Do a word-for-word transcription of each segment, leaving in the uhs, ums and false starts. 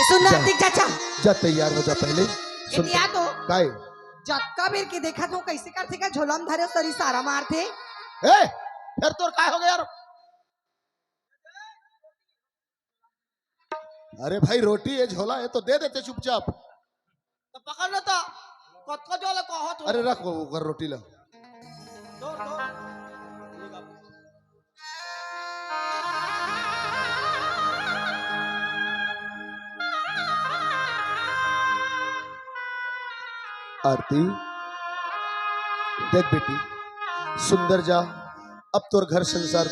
सुन ना, जा। आरती चाचा। जा, तैयार हो जा पहले। सुन। एतिया तो। काय? जतका बेर के देखत हो, कैसे करथे का झोला म धरे सरी सारा मारथे। ए, फिर तोर काय हो गया यार? अरे भाई, रोटी ये झोला है तो दे देते चुपचाप। तो पकड़ लेता। कतको जोर ले कहत हो। अरे रख वो, ओकर रोटी ला। दो, दो। आरती, देख बेटी, सुंदर जा, अब तोर घर संसार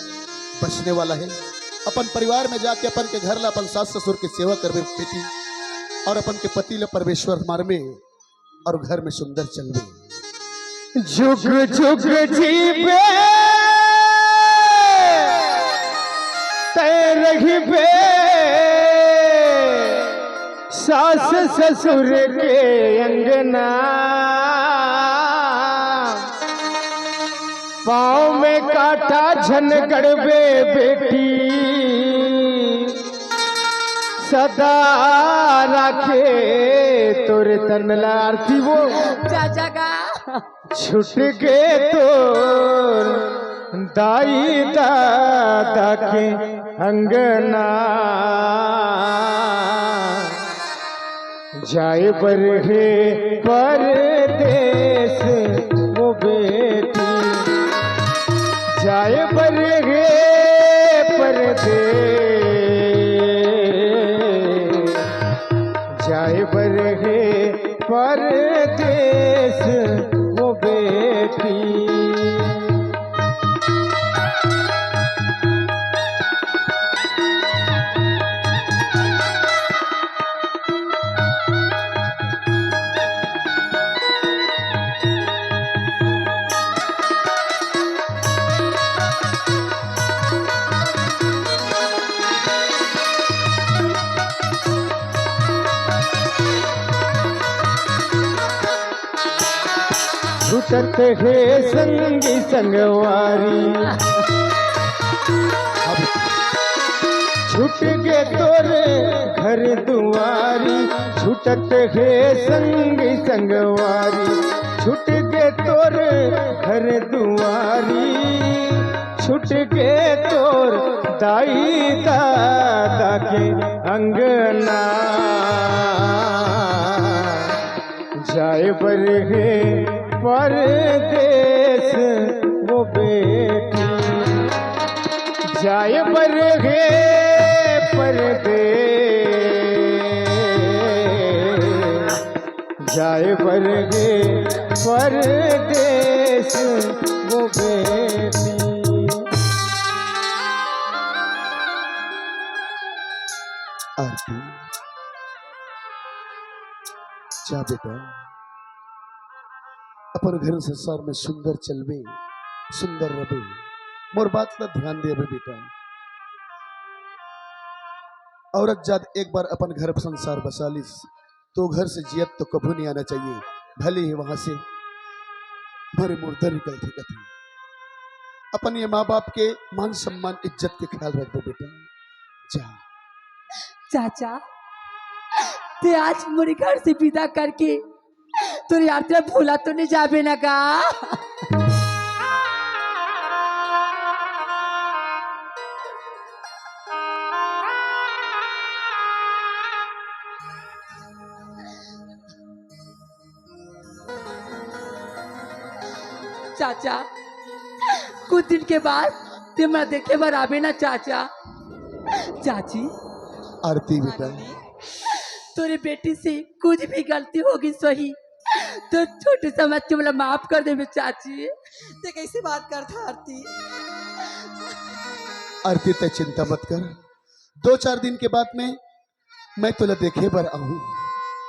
बसने वाला है। अपन परिवार में जाके अपन के घर ला, अपन सास ससुर के सेवा करबे बेटी, और अपन के पति ला परमेश्वर मानबे और घर में सुंदर चलबे। जुग जुग जीबे तै रहिबे सास ससुर के अंगना। पाँव में कांटा झन गड़बे बेटी, सदा राखे तोर तन ला। आरती वो। चाचा का। छूट गे तोर दाई दादा के अंगना। जाए बर हे परदेस वो बेटी, जाए बर हे परदेस, जाए बर हे परदेस वो बेटी। छूटत हे संगी संगवारी, छूट गे तोर घर दुआरी। छूटत हे संगी संगवारी, छूट गे तोर घर दुआरी। छूट गे तोर दाई दादा के अंगना। जाए बर हे परदेस वो बेटी, जाए बर हे परदेस, जाए बर हे परदेस वो बेटी। आरती, जा बेटा, अपन घर संसार में सुंदर चलबे, सुंदर रबे। मोर बात ला ध्यान देबे बेटा। औरत जात एक बार अपन घर संसार बसा लिस, तो घर से जियत तो कभू नहीं आना चाहिए, भले ही वहां से मरे मुर्दा निकलथे कथे। अपन ये माँ बाप के मान सम्मान इज्जत के ख्याल रखबे बेटा। जा। चाचा, ते आज मोरे घर से विदा करके तोर यात्रा भूला तो नहीं जाबे ना गा? चाचा, कुछ दिन के बाद ते मोला देखे बर आबे ना चाचा। चाची। आरती बेटा। तोरे बेटी से कुछ भी गलती होगे सही, तो छोटे समझ के मोला माफ कर देबे चाची। ते कैसे बात करथा आरती? आरती, ते चिंता मत कर, दो चार दिन के बाद में मैं तोला देखे बर आहूं,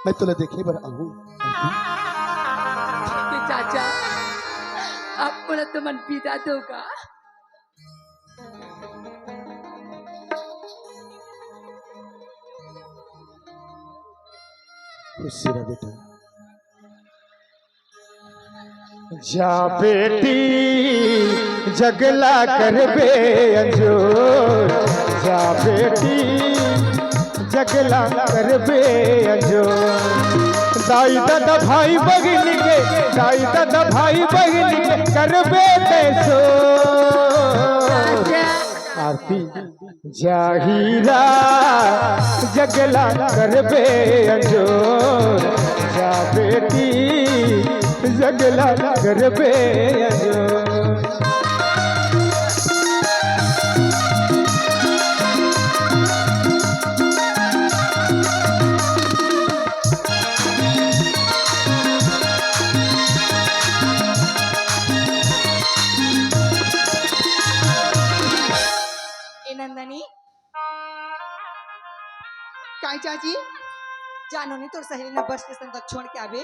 मैं तोला देखे बर आहूं। ठीक है चाचा, अब मोला तुमन विदा दो गा। खुशी रह बेटा। जा बेटी, जगला करबे अंजोर, जा बेटी, जगला करबे अंजोर। दाई ददा भाई बहिनी के, दाई ददा भाई बहिनी के करबे तैं सो। आरती। जाहिरा जगला करबे अंजोर, जा बेटी जगला करबे अंजोर। ए नंदनी, काय चाची? जानो नहीं, तोर सहेली ना बस स्टेशन तक छोड़ के आबे।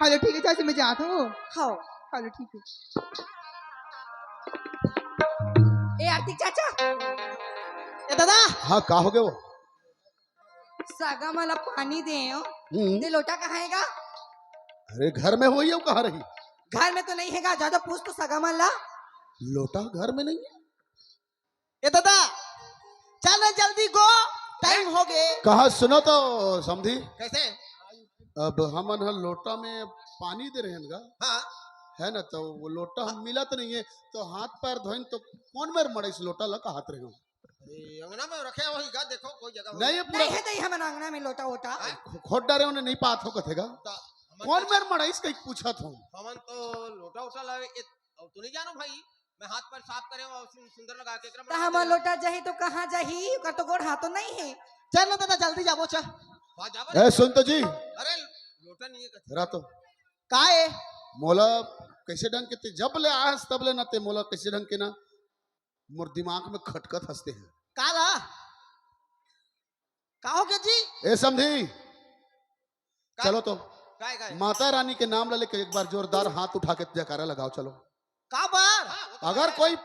हेलो, ठीक है चाची, मैं जात हूँ। हाँ। हेलो, ठीक है। ए आरती चाचा। ए दादा। हाँ, का हो गया वो? सगा मन ला पानी दे हो। हम्म। ते लोटा कहाँ हेगा? अरे, घर में होही, कहाँ रही? घर में तो नहीं हेगा, जा तो पूछ तो सगा मन ला। लोटा घर में नहीं है? ए दादा, चल ना जल्दी गो, टाइम हो गे। कहा, सुनो तो समधी। कैसे? अब हमन ह लोटा में पानी दे रहे हैं गा। हाँ। है ना, तो वो लोटा हम मिलत नहीं है, तो हाथ पैर धोइन तो कौन मेर मड़ाइस लोटा ला, कहात रहे हो। अरे, अंगना में रखे होही गा, देखो कोई जगह होही। नहीं, ये पूरा नहीं है, तो ये हमन अंगना में लोटा वोटा। हाँ? खो-, खोद डारे हों, नहीं पात हो कथे गा। तो हमन कौन तो मेर मड़ाइस कहीं पूछत हो। हमन तो लोटा वोटा लावे, ए, अब तू नहीं जानो भाई, मैं हाथ पैर साफ करे हूँ, सुन-, सुंदर लगा के एकरा त हमर लोटा जाही तो कहाँ जाही? ओकर तो गोड़ हाथ तो नहीं है। चल ना दादा, जल्दी जाबो, चल। हाँ, जाबो ए, रे। सुन तो जी। अरे, लोटा नहीं है कथे। रह तो। का ए? मोला कैसे ढंग के ते जब ले आस तब ले ना ते मोला कैसे ढंग के ना मोर दिमाग में खटकत हंसते हैं। का ला? का हो गया जी? ए समधी, का? चलो तो। काय, काय? माता रानी के नाम ला लेके एक बार जोरदार हाथ उठा के जयकारा लगाओ, चलो। का बार? हाँ, वो तो अगर है। कोई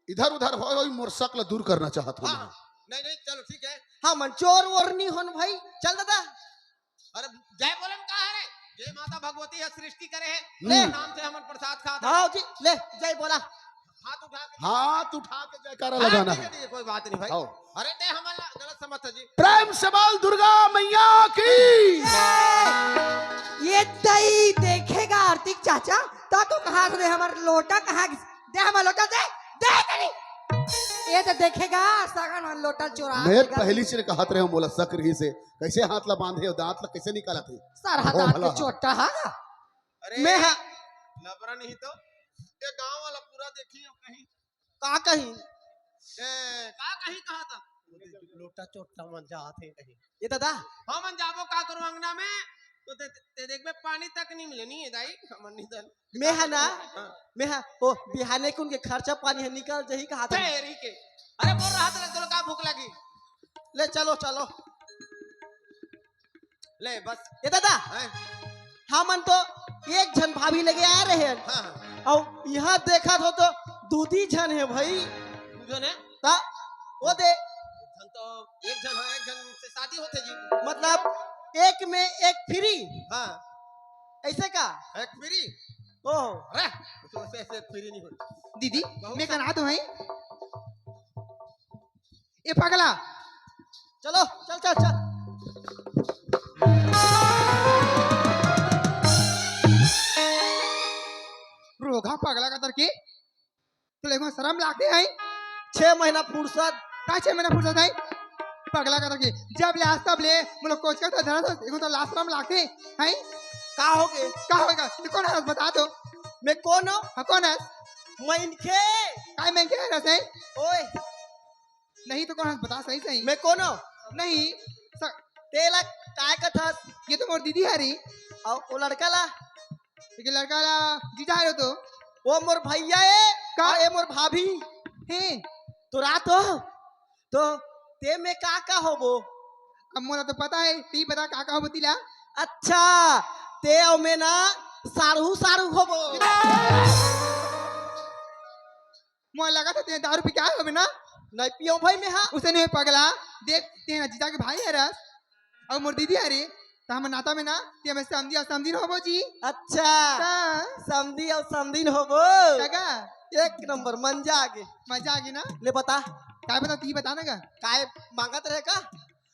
इधर उधर हो, होई मोर शक ला दूर करना चाहत हूँ हाँ, मैं। नहीं, नहीं, चलो ठीक है। हाँ, मन चोर वोर नहीं होन भाई, चल दादा। अरे जय बोलन का है रे? जय माता भगवती है, सृष्टि करे है। ले। हम्म। नाम से हमन प्रसाद खात हाँ जी, ले, जय बोला। हाथ उठा के। हाथ उठा के जयकारा हाँ, लगाना ठीक है, है। ठीक है, कोई बात नहीं भाई। आओ। अरे ते हमन ला गलत समझ था जी। प्रेम से बोल दुर्गा मैया की। ये दई देखेगा आरती चाचा, ता तो कहा दे हमर लोटा कहाँ गिस? दे हमर लोटा दे, दे तनी। ये तो देखेगा सगन मन लोटा चोरा मैं लेगा। पहली से कहत रहे हूँ, मोला शक रही से कैसे हाथ ला बांधे और दांत ला कैसे निकालत हे। सर ओ हाथ भला के हाथ। चोटा हा। अरे मैं हा- लबरा नहीं तो ये गांव वाला पूरा देखी हो कहीं। का कहीं? ए, का कहीं कहा था? लोटा चोटा मन जात हे कहीं। ये दादा। हमन जाबो का करो अंगना में? तो ते, ते देखबे पानी तक नहीं मिले, नहीं है दाई, हमन नहीं दन। मैं हा ना, हाँ। मैं हा, ओ, बिहाने कुन के खर्चा पानी है निकल जही कहा था। तेरी के। अरे बोल रहा था ना, तोला का भूख लगी? ले चलो, चलो। ले बस। ए दादा, हैं? हमन तो एक झन भाभी लगे आए रहे हन। हाँ, हाँ। अउ इहाँ देखत हो तो दू दी झन हे भाई। दू झन हे? ता, वो दे। झन तो एक झन, हाँ, एक झन से शादी होथे जी। मतलब एक में एक फ्री। हाँ। ऐसे का? एक फ्री। ओहो। अरे, तो ऐसे, ऐसे फ्री नहीं होता। दीदी, बहुत मैं सा- कना तो है। ए पगला, चलो, चल, चल, चल। रोगहा पगला कतर के, तोला एको शरम लागथे है? छह महीना फुर्सत। का छह महीना फुर्सत है? पगला कतर के, जब ले आज तब ले, मोला कोचका तो धरा था, एको तो लाज शरम लागथे, है? का हो गे? का होगा? तू कौन हस, बता तो। मैं कौन हूँ? हाँ, कौन हस? मनखे। काय मनखे हरस है? ओए, नहीं तो कौन हस बता सही सही। मैं कौन हूँ? नहीं, स- तेला काय कथस? ये तो मोर दीदी हरी। अउ वो लड़का ला? ये लड़का ला जीजा हरो तो। वो मोर भैया है। का? अउ ये मोर भाभी। हे। तो रात हो? तो ते में का का होबो? अब मोला तो पता है, तू ही बता का का होबो तिला। अच्छा, ते अउ में ना सारू सारू होबो। मोला लगा था ते दारू पी के आए होबे ना? नहीं पियो भाई मैं, हाँ। उसे नहीं पगला, देख ते ना जीजा के भाई हरस, अउ मोर दीदी हरे, त हमर नाता में ना ते हमें समधी अउ समधिन होबो जी। अच्छा, हाँ। समधी अउ समधिन होबो। काका? एक नंबर, मजा आगे। मजा आगे ना? ले बता। काय बता, तू ही बता ना का? काय मांगत रहे का?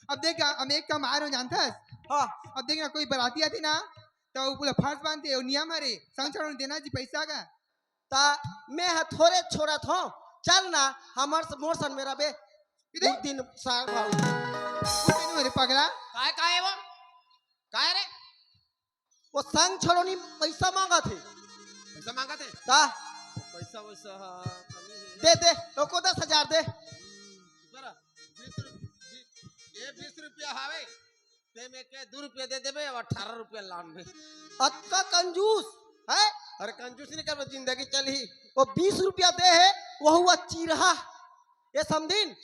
अब देख, हम एक काम आय रहेन जानथस? हाँ। अब देख ना, कोई बराती आथे ना, त ओ पूरा फर्ज बांधथे, ओ नियम हरे, संग छोड़ो देना जी पैसा का। त मैं ह थोरे छोड़त हों, चल ना, हमर स-, मोर सन में रबे। इधर? उस दिन साग भाव। कुछ नहीं हो रे पगला। काय, काय हे वो? काय रे? वो संग छोड़ो नी पैसा मांगथे। पैसा मांगथे? त? पैसा वैसा, हाँ, कमी हे। दे, दे, ओको दस हजार दे। हम्म, जरा, बीस रु-, बी-, ये बीस रुपया हावे, ते में के दू रुपया दे देबे, अब अठारह रुपया लान में। अतका कंजूस, हैं? अरे कंजूस नहीं करबे, जिंदगी चलही। वो बीस रुपया दे हे, वहू चिरहा। ए समधिन।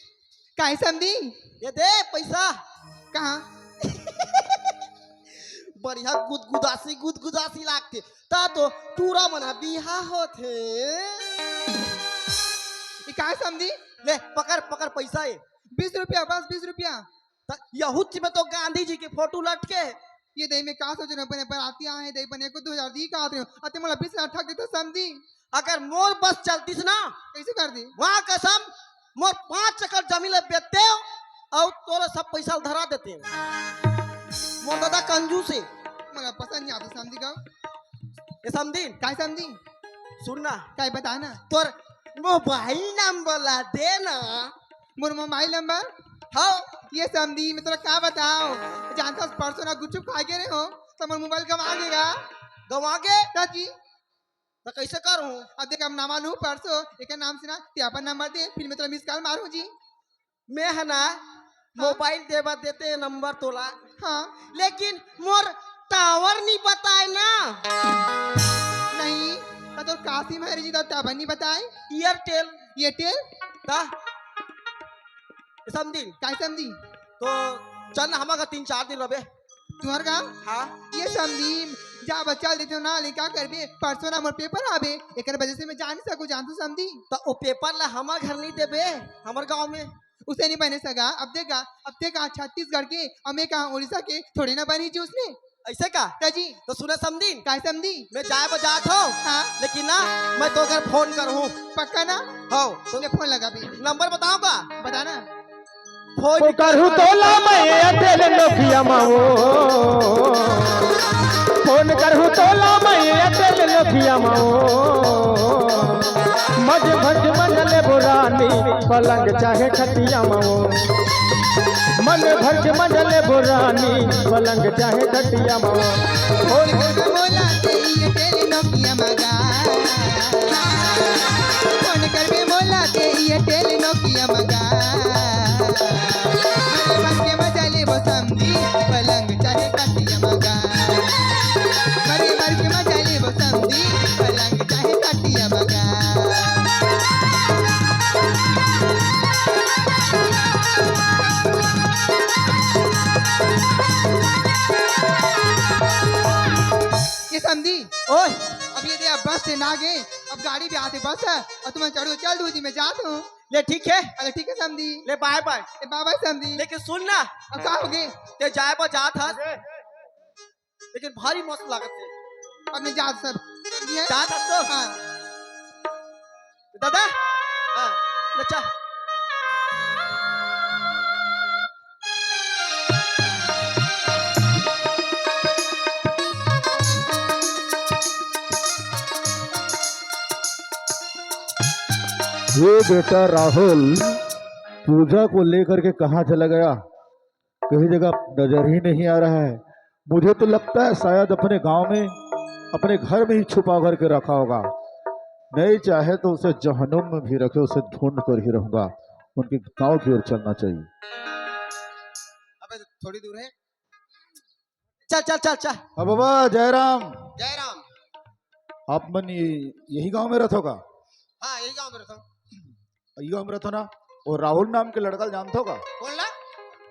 काय समधी? ये दे पैसा। कहाँ? बढ़िया गुदगुदासी, गुदगुदासी लागथे। त तो टूरा मन बिहा होथे। ये काय समधी? ले, पकड़, पकड़ पैसा ये। बीस रुपया, बस बीस रुपया। त यहूच में तो गांधी जी के फोटो लटके हे। ये दई में का सोच रहे हो? बने बराती आए हैं, दई बने को दू हजार दी का आते हो। अते मोला बीस हजार ठग देते समधी। अगर मोर बस चलतीस ना, कैसे कर दे? वहाँ कसम, मोर पाँच एकड़ जमीन ल बेचते हो अउ तोरे सब पैसा ल धरा देते हो। मोर दादा कंजूस हे। मोला पसंद नहीं आता समधी का। ए समधी। काय समधी? सुन ना। काय बता ना। तोर मोबाइल नंबर ला दे ना। मोर मोबाइल नंबर? हाँ। ये समधी, मैं तोला का बताओ, जानता हस, परसों ना गुपचुप खा के रहे हो, तो मोर मोबाइल गवा गेगा। गवा गे? हाँ जी। त कैसे करूँ? अब देख, अब नामा लूँ परसों, एक नाम से ना, ते अपन नंबर दे, फिर मैं तोला मिस कॉल मारूँ जी। मैं है ना, हाँ। मोबाइल देवा देते हैं नंबर तोला। हाँ। लेकिन मोर टावर नहीं बताए ना। नहीं, त तोर का सिम हरे जी, त टावर नहीं बताए? एयरटेल। एयरटेल? त समधी। काय समधी? तो चल ना, हमर घर तीन चार दिन रबे। तुहर का? हाँ। ये समधी, जा बच्चा देते हो ना, ले का करबे? परसों ना मोर पेपर आबे, एकर वजह से मैं जा नहीं सकूँ, जानथस समधी। त ओ पेपर ला हमर घर नहीं देबे, हमर गांव में। उसे नहीं बने सगा। अब देखा, अब देखा छत्तीसगढ़ के, अउ मैं कहाँ उड़ीसा के, थोड़े ना बनी जी उसने। ऐसे का? त जी। तो सुना समधी। काय समधी? मैं जाए बर जात हूँ। हाँ। लेकिन ना, मैं तोकर फोन करहूँ। पक्का ना? हाँ। ले फोन लगा भी। नंबर बताऊँ का? बता ना। फोन करहूँ तोला मैं एयरटेल नोकिया मा वो। फोन करहूँ तोला मैं एयरटेल नोकिया मा वो। मज भर के मजा लेबो रानी, पलंग चाहे खटिया मा वो। मन भर के मजा लेबो रानी, पलंग चाहे खटिया मा वो। फोन करबे मोला ते एयरटेल नोकिया मा गा। फोन करबे मोला ते एयरटेल नोकिया मा गा। मरे मर के मजा लेबो समधी, पलंग चाहे खटिया मा गा। मरे मर के मजा लेबो समधी, पलंग चाहे खटिया मा गा। ये समधी। ओए। अब ये दे, अब बस स्टैंड आ गे, अब गाड़ी भी आथे बस हे, अउ तुमन चढ़ो, चल दूँ जी, मैं जात हूँ। ले ठीक हे। अरे ठीक हे समधी। ले बाय बाय। ए बाय बाय समधी। लेकिन सुन ना। अब का होगे? ते जाए बर जात हस। लेकिन भारी मस्त लागत हे। अब मैं जात सब। ये? जात हस तो? हाँ। दादा। हाँ। ले चल। ये बेटा राहुल पूजा को लेकर के कहाँ चला गया? कहीं जगह नजर ही नहीं आ रहा है। मुझे तो लगता है शायद अपने गांव में, अपने घर में ही छुपा करके रखा होगा। नहीं चाहे तो उसे जहन्नुम में भी रखे, उसे ढूंढ कर ही रहूंगा। उनके गांव की ओर चलना चाहिए। अबे थोड़ी दूर है। चल, चल, चल, चल। हाँ बाबा, जयराम। जयराम। आप मन ये, यही गांव में रहथो का? हाँ, यही गांव में रहथो। यही गांव में रहथो ना? वो राहुल नाम के लड़का ल जानथो का? कौन ला?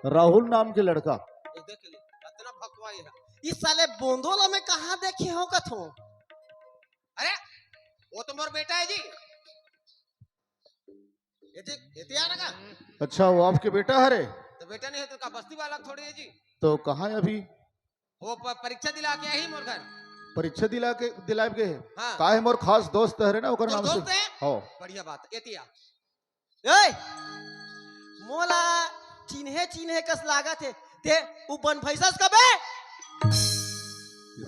राहुल नाम के लड़का। ये देख ले, इतना भकवा ये है। इस साले बोंदो ला मैं कहाँ देखे हों कथों? अरे, वो तो मोर बेटा है जी। ये देख, ये तो यार का। अच्छा, वो आपके बेटा हरे? तो बेटा नहीं है तो का बस्ती वाला थोड़ी है जी। तो कहाँ है अभी? वो प-, परीक्षा दिला के आही मोर घर। परीक्षा दिला के, दिलाए गे हे? हाँ। का हे, मोर खास दोस्त हरे ना, ओकर तोर नाम से। दोस्त है? हाँ। बढ़िया बात है, एती आ। ए, मोला चिन्हे चिन्हे कस लागत हे। ते उ बन भैंसस कबे?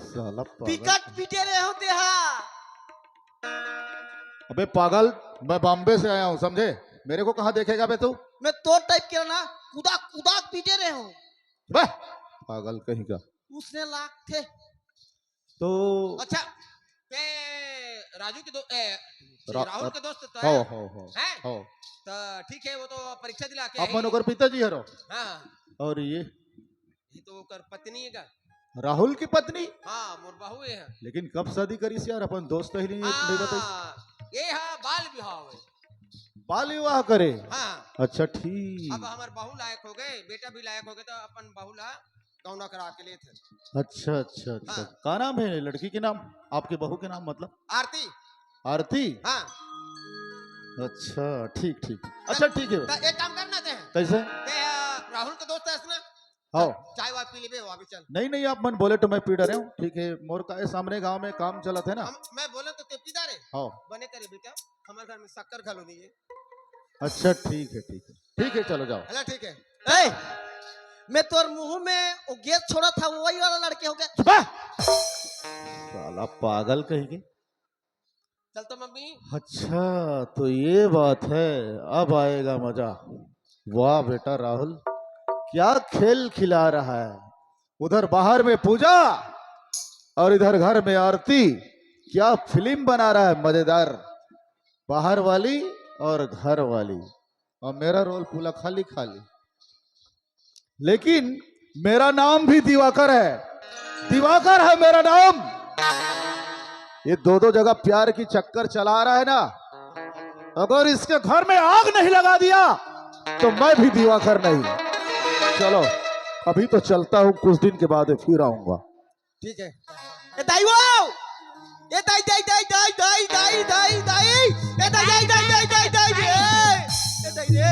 साला पागल। बिकट पीटे रहे हो ते हा। अबे पागल, मैं बॉम्बे से आया हूँ, समझे? मेरे को कहाँ देखेगा बे तू? मैं तोर टाइप के ना, कुदा कुदा पीटे रहे हो। बे पागल कहीं का। उसने लाग थे। तो अच्छा, ते राजू के दो-, ए, रा-, राहुल के दोस्त तो हो, है। हो, हो, हैं? हो। तो ठीक है, वो तो परीक्षा दिला के आप आई। मन ओकर पिताजी हरो। हाँ। और ये? ये तो ओकर पत्नी है का? राहुल की पत्नी? हाँ, मोर बहू है। लेकिन कब शादी करिस यार, अपन दोस्त ही नहीं, नहीं बताइस। हाँ, ये हाँ, बाल विवाह है। बाल विवाह करे? हाँ। अच्छा, ठीक। अब हमर बहू लायक हो गए, बेटा भी लायक हो गए, तो अपन बहू ला गौना करा के लेत हन। अच्छा, अच्छा, अच्छा। हाँ। का नाम है लड़की के नाम, आपके बहू के नाम, मतलब? आरती। आरती? हाँ। अच्छा, ठीक, ठीक। अच्छा, ठीक है। तो एक काम करना ते। कैसे? ते, आ, राहुल के दोस्त है ना? हाँ। चल, चाय वाय पी लेबे, अभी चल। नहीं, नहीं, आप मन बोले तो मैं पी डरे हूँ, ठीक है। मोर का सामने गांव में काम चलत है ना। हम, मैं बोले तो ते पी डारे। हाँ। बने करे बेटा, हमारे घर में शक्कर घलो नहीं है। अच्छा, ठीक है, ठीक है, ठीक है, चलो जाओ। चला, ठीक है। ए, मैं तोर मुंह में वो गैस छोड़ा था, वही वाला लड़के हो गए। चुप है। साला पागल कहीं के। चल तो मम्मी। अच्छा, तो ये बात है, अब आएगा मजा। वाह बेटा राहुल, क्या खेल खिला रहा है। उधर बाहर में पूजा और इधर घर में आरती। क्या फिल्म बना रहा है मजेदार, बाहर वाली और घर वाली। और मेरा रोल पूरा खाली खाली। लेकिन मेरा नाम भी दिवाकर है, दिवाकर है मेरा नाम। ये दो दो जगह प्यार की चक्कर चला रहा है ना, अगर इसके घर में आग नहीं लगा दिया तो मैं भी दिवाकर नहीं। चलो, अभी तो चलता हूँ, कुछ दिन के बाद फिर आऊंगा। ठीक है। ए दाई वो, ए दाई, दाई, दाई, दाई। ए दाई, दाई, दाई, दाई, दाई, दाई रे। ए दाई रे,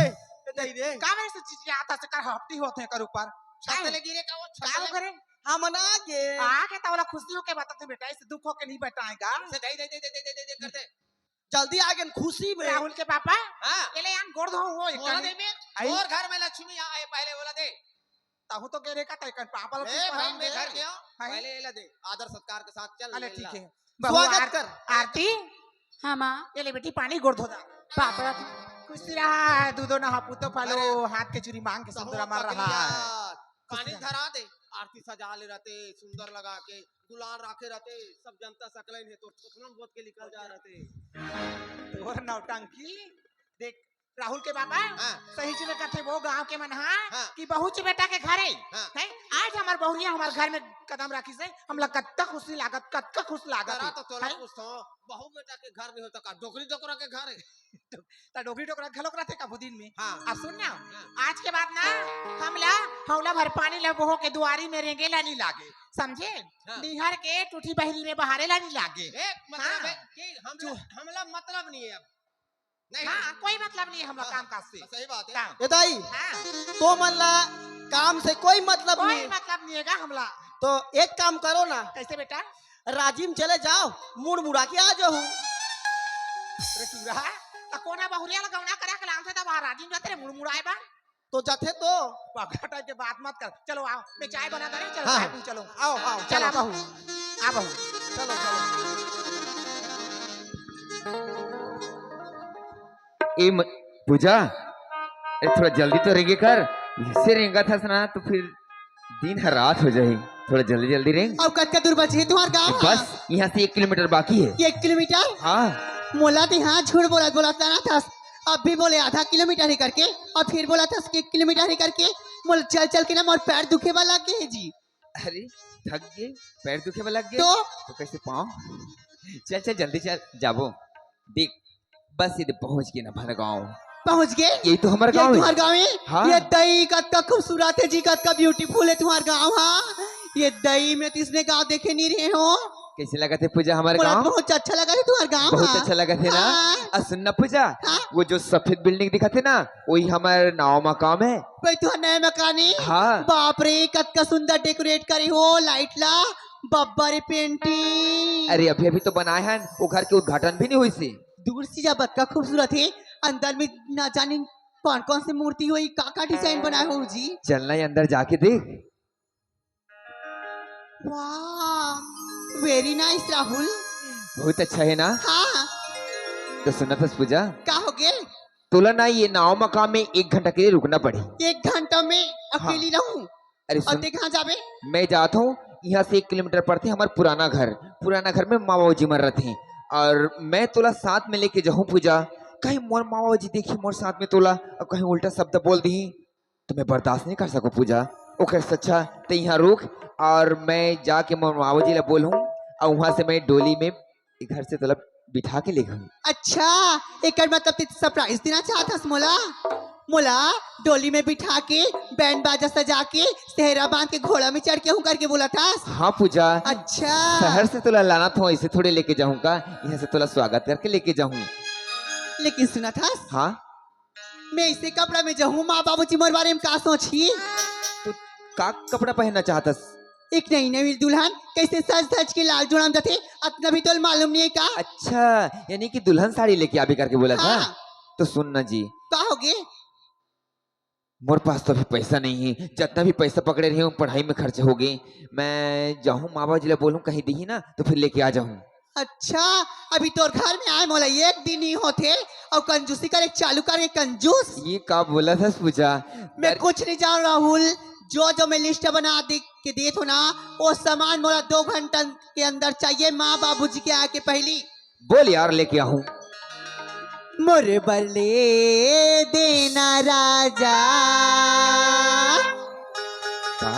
ए दाई रे। का वैसे चीज आता से कर हफ्ती होते हैं कर ऊपर। छत ले गिरे का वो छत का ले। करे? हम ना गे। आगे तो वाला खुशी होके बताते बेटा, इसे दुख होके नहीं बताएगा। से दाई, दाई, दाई, दाई, दाई, दाई करते। जल्दी आ गए खुशी में। राहुल के पापा, हाँ। ये ले यान गोड़ धो वो एक बोला कनी। दे में, आई। और घर में लक्ष्मी आए, पहले बोला दे। तहु तो गे रे का तैकन पापा लोग ए, कुछ भाई, पहन मैं दे। घर गया, हाँ। पहले ये ला दे, आदर सत्कार के साथ चल, अले ये ठीक ला। है। बहू स्वागत आर-, कर। आरती। हाँ, माँ। ये ले बेटी, पानी गोड़ धो दा। पापा, खुशी रहा, दूधो नहा पूतो पालो, अरे, हाथ के चूड़ी मांग के तहु सुंदर अमर पकड़ी रहा है। यार, पानी खुशी रहा। धरा दे, आरती सजा ले रहते, सुंदर लगा के, गुलाल राखे रहते, सब जनता सकलन है, तो थोथना बोत के निकल जा रहते। तोर नौटंकी, देख, राहुल के बाबा, हाँ। सही चीज में कथे वो गांव के मन हा हाँ। कि बहू ची बेटा के घर है, हाँ। है? आज हमार बहुरिया हमार घर में कदम राखी से हमला कत्ता खुशी लागत, कत्ता खुश लागत करा है, तो तोला है? पूछता हूँ, बहू बेटा के घर नहीं होता का, डोकरी डोकरा के घर है? ता डोकरी डोकरा घलोक रहते का बुदिन में। हाँ। अब सुन ना, हाँ। आज के बाद ना हमला हौला भर पानी ला बहो के दुआरी में रेंगे ला नहीं लागे, समझे? हाँ। निहर के टूठी बहरी में बहारे ला नहीं लागे। ए, मतलब हाँ। है कि हम, जो हमला मतलब नहीं है अब। नहीं। हाँ, कोई मतलब नहीं है हम लोग हाँ, काम काज से। सही बात है। काम। ए दाई, हाँ। तो मन ला काम से कोई मतलब कोई नहीं। मतलब नहीं है का हमला। तो एक काम करो ना। कैसे बेटा? राजिम चले जाओ, मुड़ मुड़ा के आ जाओ। अरे टूरा, त कोना बहुरिया ला गौना करा के लानथे त वहाँ राजिम जाते रे मुड़ मुड़ाए बा। तो जाथे तो। पगला टाइप के बात मत कर। चलो आओ, मैं चाय बना दे रहे, चलो हाँ। चाय पी, चलो। आओ, आओ, चल, चलो। आ बहू, आ बहू। चलो, चलो। ए म-, पूजा, ए, थोड़ा जल्दी तो रेंगे कर, इससे रेंगा था ना तो फिर दिन हर रात हो जाही। थोड़ा जल्दी जल्दी रेंग। अब कतका दूर बचे हे तुम्हार गाँव? बस यहाँ से एक किलोमीटर बाकी है। एक किलोमीटर? हाँ। मोला ते हाँ झूठ बोलत बोलत ना थस, अब भी बोले आधा किलोमीटर ही करके, और फिर बोला थस कि एक किलोमीटर ही करके। मोला चल चल के ना मोर पैर दुखे वाला लग गे हे जी। अरे, थक गे, पैर दुखे में लग गे? तो? तो कैसे पाँव? चल, चल, जल्दी चल, जाबो। देख, बस ये पहुंच गे ना भर गाँव। पहुंच गे? यही तो हमारा ये गाँव है। तुम्हार गाँव है? हाँ। ये दई कतका खूबसूरत है जी, कतका beautiful है तुम्हार गाँव, हाँ। ये दई में तो इसने गाँव देखे नहीं रहे हो। कैसे लगा थे पूजा हमारे गाँव? बहुत अच्छा लगा था तुम्हार गाँव, बहुत हाँ। अच्छा लगा थे ना? हाँ। आ, सुन ना पूजा, हाँ। वो जो सफेद building दिखा थे ना, वही हमारे नवा मकाम है। भाई, तुहर नया मकान हे? हाँ। बाप रे, कतका सुंदर decorate करे हो, light ला, बब्बर painting। अरे, अभी अभी तो बनाए हन, वो घर के उद्घाटन भी नहीं होइस हे। दूर से जब अतका खूबसूरत हे, अंदर में ना जाने कौन कौन सी मूर्ति होही, का का डिजाइन बनाए हो जी? चलना, ये अंदर जाके देख। वाह, वेरी नाइस राहुल। बहुत अच्छा है ना? हाँ। तो सुनत हस पूजा, का हो गे? तोला ना ये नवा मकान में एक घंटा के लिए रुकना पड़ी। एक घंटा में अकेली रहूं? अरे और सुन, ते कहाँ जाबे? मैं जात हूँ, यहाँ से एक किलोमीटर पड़थे हमार पुराना घर। पुराना घर में माँ बाबूजी मन रथे और मैं तोला साथ में लेके जाहूँ पूजा। कहीं मोर माँ बाबूजी देखी मोर साथ में तोला और कहीं उल्टा शब्द बोल दिही तो मैं बर्दाश्त नहीं कर सकूँ पूजा। ओकर से अच्छा ते यहाँ रुक और मैं जाके मोर माँ बाबूजी ला बोलहूँ और वहाँ से मैं डोली में ये घर से तोला बिठा के ले गई। अच्छा, एकर मतलब ते सरप्राइज देना चाहत हस मोला? मोला डोली में बिठा के, बैंड बाजा सजा के, सेहरा बांध के, घोड़ा में चढ़ के हूँ करके बोलत हस? हाँ पूजा। अच्छा। शहर से तोला लानत हूँ, ऐसे थोड़े लेके जाहूँ का? यहाँ से तोला स्वागत करके लेके जाहूँ। लेकिन सुनत हस? हाँ। मैं ऐसे कपड़ा में जाहूँ, माँ बाबूजी मोर बारे में का सोचही? तो का कपड़ा पहनना चाहत हस? एक नई नवी दुल्हन कैसे सज धज के लाल जोड़ा में जाथे, अतना भी तोला मालूम नहीं है का? अच्छा, यानी कि दुल्हन साड़ी लेके आबे करके बोलत हस? हाँ। तो सुन ना जी। का हो गे? मोर पास तो अभी पैसा नहीं है, जितना भी पैसा पकड़े रहे हूँ पढ़ाई में खर्च हो गे। मैं जाहूँ माँ बाबूजी ला बोलहूँ कहीं दिही ना तो फिर लेके आ जाहूँ। अच्छा, अभी तोर घर में आए मोला एक दिन ही होथे और कंजूसी करे चालू करे कंजूस। ये का बोलत हस पूजा? मैं कुछ नहीं जान राहुल, जो जो मैं लिस्ट बना दे के देत हो ना, वो सामान मोला दो घंटा के अंदर चाहिए, माँ बाबूजी के आके पहली। बोल यार, लेके आहूं। मोर बर ले देना राजा। का?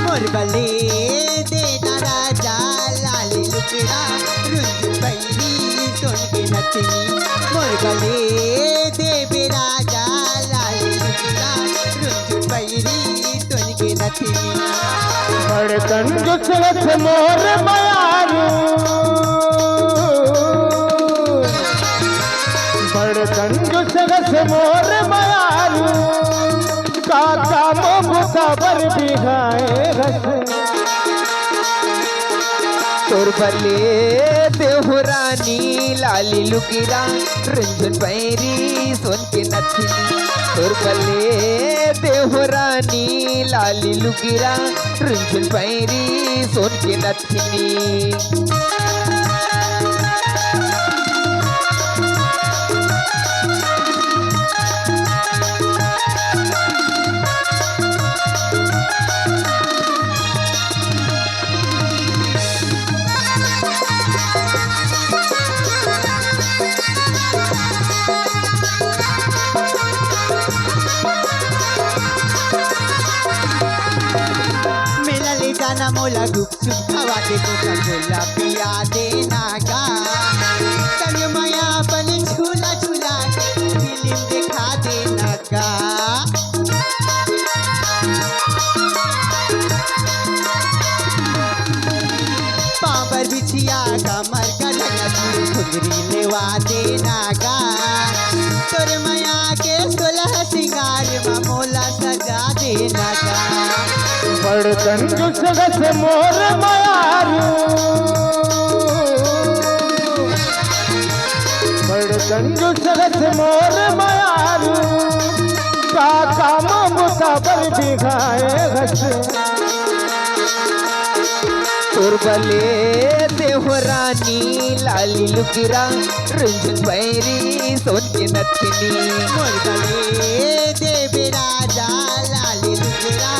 मोर बर ले देना राजा लाल लुगड़ा, रुंझ पैरी सोन के नथनी। मोर बर ले देबे राजा लाल लुगड़ा, रुंझ पैरी सोन के नथनी। बड़ कंजूस रस मोर मयारू, बड़ कंजूस रस मोर मयारू, का काम बुता बर बिहाए रस। तोर बर ले देहूं रानी लाली लुगड़ा, रुंझुन पैरी सोन के नथनी। तोर बर ले देहूं रानी लाली लुगड़ा, रुंझुन पैरी सोन के नथनी। मेला ले जाना मोला गुपचुप खवा दे, कोका कोला पिया देना गा, संग मया अपन झूला झूला के फिल्म दिखा देना गा। पाँव बर बिछिया, कमर का ढकना, चूड़ी खुंदरी लेवा देना गा। तोर मया के सोलह सिंगार म मोला सजा देना गा। बड़ कंजूस रस मोर मयारू, बड़ कंजूस रस मोर मयारू, का काम बुता बर बिगाए हस। तोर बर ले देहूं रानी लाली लुगड़ा, रुंझुन पैरी सोन के नथनी। मोर बर ले देबे राजा लाली लुगड़ा,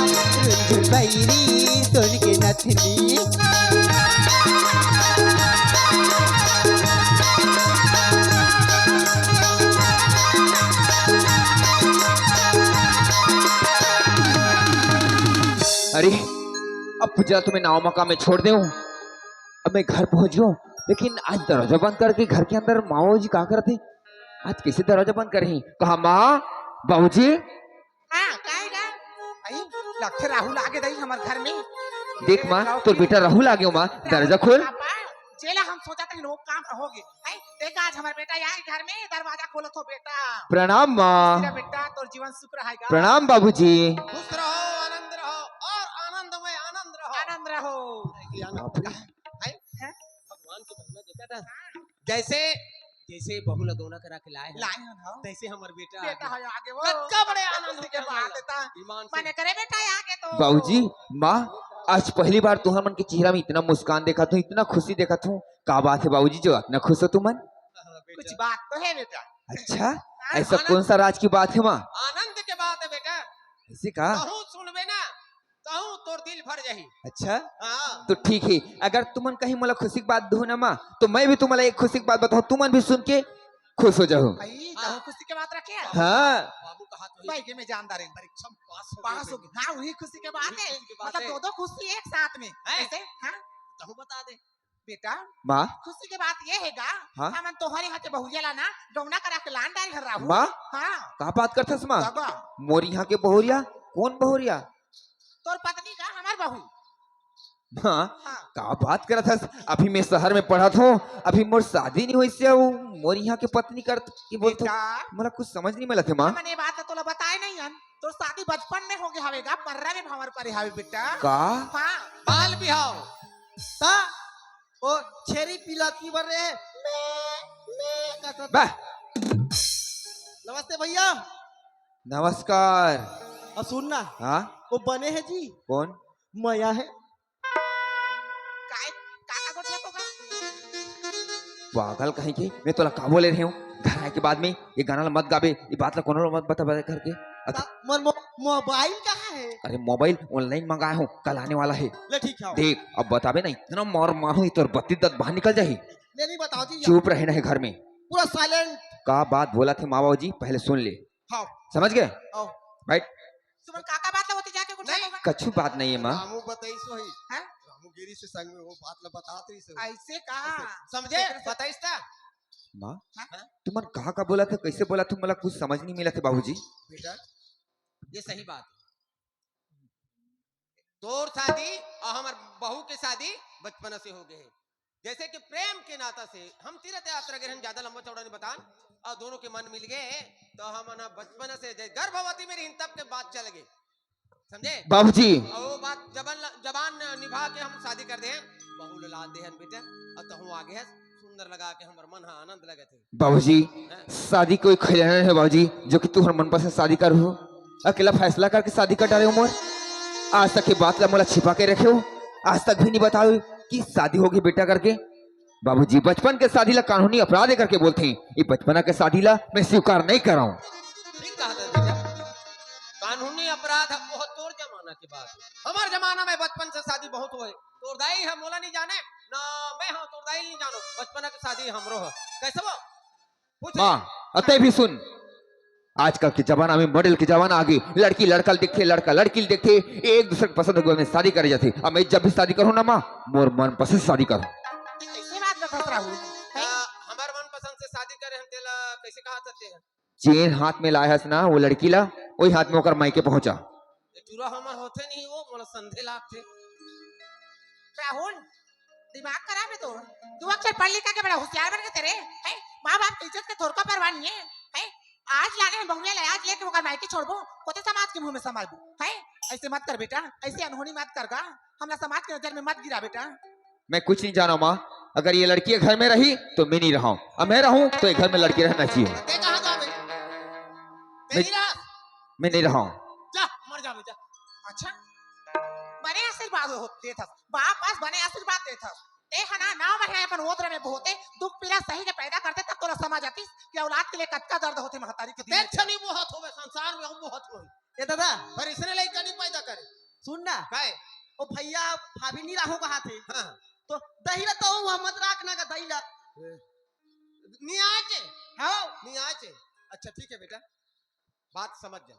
रुंझुन पैरी सोन के नथनी। अरे, अब पूजा तुम्हें नवा मकान में छोड़ देहूं, अब मैं घर पहुंच गयो, लेकिन आज दरवाजा बंद करके घर के अंदर माँ बाबूजी का करथे? आज कैसे दरवाजा बंद करही? कहा माँ, बाबूजी? हाँ, काय गा? आई, लगथे राहुल आगे दई हमर घर में। देख माँ, तोर बेटा राहुल आ गयो माँ, दरवाजा खोल। पापा, जेला हम सोचत रहिन वो काम होगे। हैं? देख आज हमर बेटा आए घर में, दरवाजा खोलत हो बेटा। प्रणाम माँ। तेरा बेटा, तोर जीवन सुख रहेगा। प्रणाम बाबूजी। खुश रहो, आनंद रहो और आनंद में आनंद रहो। आनंद रहो। ये आनंद बाबू। का है? हैं? भगवान की महिमा देखा था। जैसे, जैसे बहू ला गौना करा के लाए हैं, लाए हैं, हाँ। तैसे हमर बेटा बेटा आगे। है आगे वो। कतका बड़े आनंद खुशी के बात है। ईमान से। मने करे बेटा आगे तो। बाबूजी, माँ, आज पहली बार तुहर मन के चेहरा में इतना मुस्कान देखत हूँ, इतना खुशी देखत हूँ। का बात है बाबूजी जो इतना खुश हो तुमन? हाँ, बेटा। कुछ बात तो है बेटा। अच्छा, हाँ, ऐसा आनंद कौन सा राज की बात है माँ? आनंद के बात है बेटा। ऐसे का? कहूँ सुनबे ना, कहूँ तोर दिल भर जाही। अच्छा? हाँ। तो ठीक है, अगर तुमन कहीं मोला खुशी की बात दो ना माँ, तो मैं भी तुम्हारा एक खुशी की बात बताऊँ, तुमन भी सुन के खुश हो जाओ। भाई, हाँ। कहूँ खुशी के बात रखे? हाँ। बाबू कहा तो भाई के मैं जानदार हूँ। परीक्षा में पास हो पास गए। हो गए। हाँ, वही खुशी के बात वही है। खुशी की बात मतलब है। दो दो खुशी एक साथ में। हैं? कैसे? हाँ? कहूँ बता दे। बेटा, माँ। खुशी के बात ये है गा, हाँ? हमन तोहरे यहाँ के बहुरिया ला ना गौना करा के लान डारे हन राहू। माँ? हाँ। का बात करथस माँ? तगा। मोर यहाँ के बहुरिया? कौन बहुरिया? तोर पत्नी का हमर बहू। माँ, हाँ। का बात करत हस? अभी मैं शहर में पढ़त हूँ, अभी मोर शादी नहीं होइस हे, वो मोर यहाँ के पत्नी कर के बोलत हो। बेटा। मोला कुछ समझ नहीं मिलत हे माँ। हमन ये बात तो तोला बताए नहीं हन। तोर शादी बचपन में हो गए हवे गा, पर्रा में भंवर परे हवे बेटा। का? हाँ। बाल बिहाव। ता ओ छेरी पिलाती बर रे, मैं, मैं कहत बा। नमस्ते भैया। नमस्कार। अउ सुन ना। हाँ? वो बने हे जी। कौन? मया हे। काय, का, का गोठिया तो का? पागल कहीं के, मैं तोला का बोले रहे हूँ? घर आए के बाद में ये गाना ला मत गाबे, ये बात ला कोनो ला मत बता, बता करके। अच्छा। ता-, मोर मो-, मोबाइल कहाँ हे? अरे मोबाइल online मंगाए हूँ, कल आने वाला हे। ले ठीक हे। देख, अब बताबे ना, इतना मार मारू, तोर बत्ती दत बाहर निकल जाही। ले नहीं बताओ जी। चुप रहे ना हे घर में। पूरा silent। का बात बोलत हे माँ बाबू जी, पहले सुन ले। हाँ। समझ गए? हाँ। बैठ। तुमन का का बात ला होती जाके कुछ नहीं। कछु बात नहीं हे माँ। रामू बताइस होही। हैं? रामू गिरी से संग में वो बात ला बतात रहिस होही। ऐसे का? ऐसे। समझे? बताइस ता? माँ, हाँ? तुमन का का बोलत हे, कैसे बोलत हे, मोला कुछ समझ नहीं मिलत हे बाबूजी। बेटा, ये सही बात हे। तोर शादी अउ हमर बहू के शादी बचपना से हो गए हे। जैसे कि प्रेम के नाता से हम तीर्थ यात्रा गे रहेन, ज्यादा लंबा चौड़ा नहीं बतान, अउ दोनों के मन मिल गए, तो हमन ह बचपना से जब गर्भवती में रहिन तब के बात चल गए, समझे? बाबूजी। अउ वो बात जबान ल-, जबान निभा के हम शादी कर दे हन, बहू ला लाद दे हन बेटा, अउ तहूँ आगे हस, सुंदर लगा के हमर मन ह आनंद लगत हे। बाबूजी, हाँ। शादी कोई खिलौना नहीं हे बाबूजी, जो कि तू हर मनपसंद शादी करहू। अकेला फैसला करके शादी कर डारे हो मोर। आज तक ये बात ला मोला छिपा के रखे हो, आज तक भी नहीं बताओ कि शादी होगी बेटा करके। बाबूजी, बचपन के शादी ला कानूनी अपराध हे करके बोलथे, ये बचपना के शादी ला मैं स्वीकार नहीं करहूँ। ठीक कहा था बेटा, कानूनी अपराध हे, वो तोर जमाना के बात हे। हमर जमाना में बचपन से शादी बहुत होय। तोर दाई हे, मोला नहीं जाने, ना मैं हूँ, तोर दाई नहीं जानो। बचपना के शादी हमरो हे। कैसे वो? पूछ ले। माँ, अतः भी सुन, आजकल के जमाना में model के जमाना आ गे, लड़की लड़का ल देखथे, लड़का लड़की ल देखथे, एक दूसरे के पसंद होगे में शादी करे जाथे। अब मैं जब भी शादी करहूँ ना माँ, मोर मनपसंद शादी करहूँ। ऐसे बात में फंस रहा हूँ। का हमर मनपसंद से शादी करे हन तेला कैसे कहा सकते हैं? जेन हाथ में लाए हस ना वो लड़की ला, वही हाथ में ओकर मायके पहुंचा। ये टूरा हमर होथे नहीं वो, मोला संधे लागथे। राहुल, दिमाग खराब हे तोर। तू अक्षर पढ़ लिख के बड़ा होशियार बन के तेरे, हैं? माँ बाप के इज्जत के थोरको परवाह नहीं हे, हैं? आज लाने हन बहुरिया ला, आज लेके ओकर मायके छोड़बो, कोते समाज के मुंह में संभालबो, हैं? ऐसे मत कर बेटा, ऐसे अनहोनी मत कर गा, हमला समाज के नजर में मत गिरा बेटा। मैं कुछ नहीं जानव माँ, अगर ये लड़की ये घर में रही तो मैं नहीं रहूँ, अउ मैं रहूँ तो ये घर में लड़की रहना चाहिए। ते कहाँ जाबे? ते मैं, नहीं रहा। मैं नहीं रहूँ। जा, मर जाबे, जा। अच्छा, बने आशीर्वाद हो देथस, बाप पास बने आशीर्वाद देथस। ते हना नाव में हे अपन ओतरा में बहुते दुख पीड़ा सही के पैदा करथे, तब तोला समझ आतिस कि औलाद के लिए कतका दर्द होथे महतारी के दिल में। Tension ही बहुत होवे संसार में, हम बहुत होवे। ए दादा, पर इसने लइका नहीं पैदा करे। सुन ना। काय? ओ भैया, भाभी नहीं राहू कहा थे। हाँ। तो दही ला तो वहाँ मत रखना का दही ला। ए, नहीं आचे। हाँ। नहीं आचे। अच्छा, ठीक है बेटा, बात समझ जा।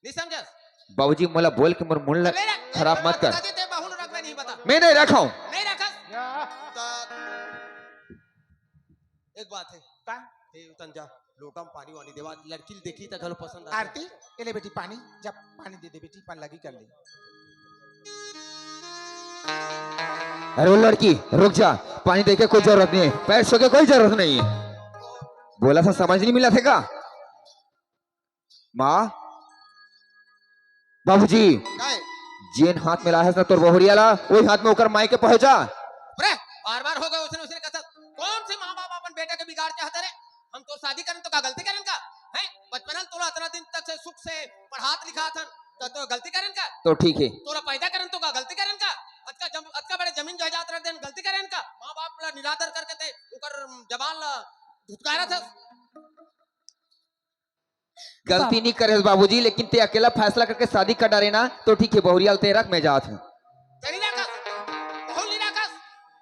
नहीं समझस? बाबूजी, मोला बोल के मोर मन ला अबे रे, खराब मत कर। बता दे, ते बाहुल रख, मैं नहीं बता। मैं नहीं रखा हूँ। नहीं रखस? तो एक बात है। का? ते उतन जा, लोटा में पानी वानी देवा, लड़की देखी त घलो पसंद आ। आरती, ये ले बेटी पानी, जा पानी दे दे बेटी, पानी लगी कर ले। अरे वो लड़की, रुक जा। पानी देके कोई जरूरत नहीं है, पैसों के कोई जरूरत नहीं है। बोला था, समझ नहीं मिला थे का? माँ, बाबूजी, काय? जेन हाथ में लाहे ना तोर बहुरिया ला, वही हाथ में ओकर माई के पहुंचा। अरे, बार बार हो गए उसने, उसने कहा, कौन से माँ बाप अपन बेटा के बिगाड़ चाहते रे? हम तो शादी करन तो का गलती करन का? हैं? बचपन में तोरा इतना दिन तक से सुख से पढ़ात लिखात हन, तो, तो गलती करन का? तो ठीक है। तोरा पैदा करन तो का गलती करन का? अतका जम-, अतका बड़े जमीन जायदाद रख देन, गलती करन का? माँ बाप ला निरादर करके ते ओकर जबान ला धुतकारा था। गलती नहीं करे बाबूजी, लेकिन ते अकेला फैसला करके शादी कर डारे ना, तो ठीक है, बहुरिया ते रख, मैं जात हूँ। तेरी राखस, बहुत नहीं राखस,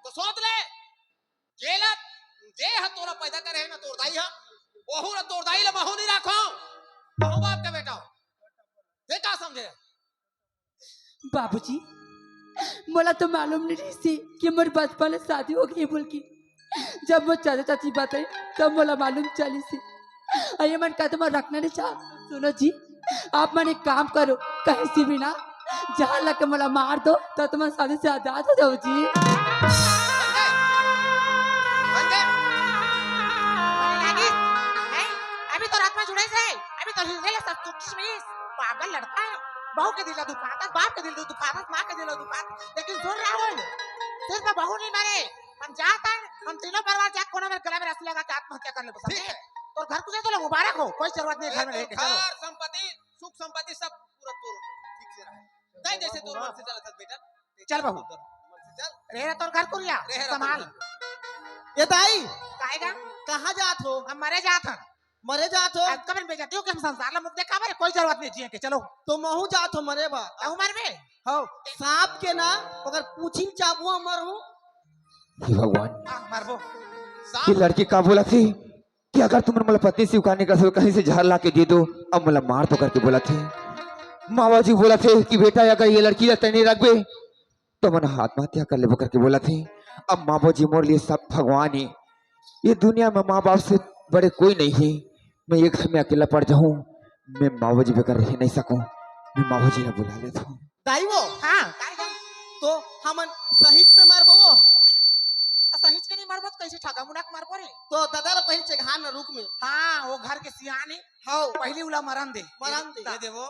तो सोच ले, जेला, जे ह तोला पैदा करे है ना, तोर दाई ह, ओहू ला तोर दाई ला महू नहीं राखो, महू बाप के बेटा हो। ते का समझे? बाबूजी, मोला तो मालूम नहीं रहिस कि मोर बचपन ले शादी हो गई बोल के। जब मोर चाचा चाची बताए, तब मोला मालूम चलिस। अरे मन का तो मैं रखना नहीं चाह। सुनो जी, आप मन एक काम करो, कहीं से भी ना जहाँ लग के मोला मार दो, तो तुम्हारे शादी से आजाद हो जाओ जी। बंदे! बंदे! अरे लागी, हैं? अभी तो रात में जुड़े से, अभी तो हिलने ले सब कुछ मिस। पागल लड़का है। बहू के दिल दुखाता, बाप के दिल दुखाता, माँ के दिल दुखाता, लेकिन सुन राहुल, सिर्फ बहू नहीं मरे, हम जात हन, हम तीनों परिवार जाके कोनो मेरे गला में रस्सी लगा के आत्महत्या कर ले, समझे? ठीक है। तोर घर कुरिया तो ले मुबारक हो, कोई जरूरत नहीं है घर में ए, रहे के, चलो। घर संपत्ति, सुख संपत्ति सब पूरा तोर, ठीक से रहे। तय जैसे तोर मन से चला था बेटा। चल बहू। तोर मन से चल। रहे रे तोर घर कुरिया, रहे रे तोर संभाल। घर। ये दाई, काहेगा? कहाँ जात हो? हम मरे जात हन। मरे जात हो? आज कबन बेइज्जती हो कि हम संसार ला मुख देखा, हमारे कोई जरूरत नहीं जिए के, चलो। तो महू जात हो मरे बा। तहू मरबे? हो, सांप के ना, अगर पूछी चाबुआ मर हूँ। हे भगवान, आ, मरबो। ये लड़की का बोला थी कि अगर तुमन मोला पत्नी स्वीकार नहीं कर सको, कहीं से जहर ला के दे दो। अब मोला मार तो करके बोला थे। माँ बाबूजी बोला थे कि बेटा, अगर ये लड़की ला तैं नहीं रखबे, तो मन आत्महत्या कर लेबो करके बोला थे। अब माँ बाबूजी मोर लिए सब भगवान है। ये दुनिया में माँ बाप से बड़े कोई नहीं है। मैं ये घर में अकेला पड़ जाऊँ, मैं माँ बाबूजी बगैर रह नहीं सकूँ। मैं माँ बाबूजी ने बुला लेता हूँ। दाई वो, हाँ, काय गा? तो हमन सहित में मरबो वो। तो सहित के नहीं मरबो तो कैसे ठागा मुना के मरबो रे? तो दादा ला पहले चेघार न रुख में। हाँ, वो घर के सियान है। हाँ। पहली उला मरन दे। मरन दे। ये दे वो,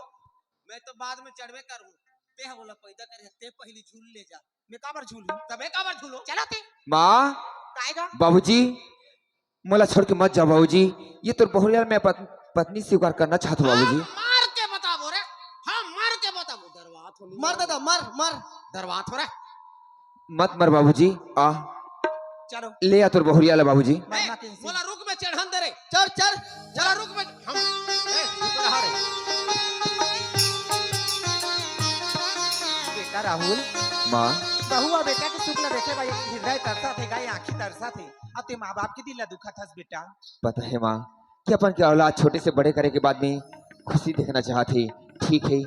मैं तो बाद में चढ़बे करूँ। ते ह ओला पैदा करे, ते पहली झूल ले जा। मैं काबर झूलूं? तबे काबर झूलो? चलो ते। माँ, काय गा? बाबूजी, मोला छोड़ के मत जाओ बाबूजी। ये तोर बहुरिया मैं पत-, पत्नी स्वीकार करना चाहत हूँ बाबूजी। हाँ, मार के बताबो रे। हाँ, मार के बताबो। दरवात हो मर दादा, मर, मर। दरवात हो रे। मत मर बाबूजी, आ। चलो। ले आ तोर बहुरिया ला बाबूजी। मरना ए, किन से? मोला रुख में चढ़न दे रे। चल, चल। मोला रुख में, हम, ए, रुक रहा रे। बेटा राहुल। माँ। बहू अउ बेटा के सुख ला देखे बर एक हृदय तरसत हे, गाय आँखी तरसत हे। अब ते माँ बाप के दिल ला दुखत हस बेटा। पता है माँ, कि अपन के औलाद छोटे से बड़े करे के बाद में खुशी देखना चाहत हे। ठीक है,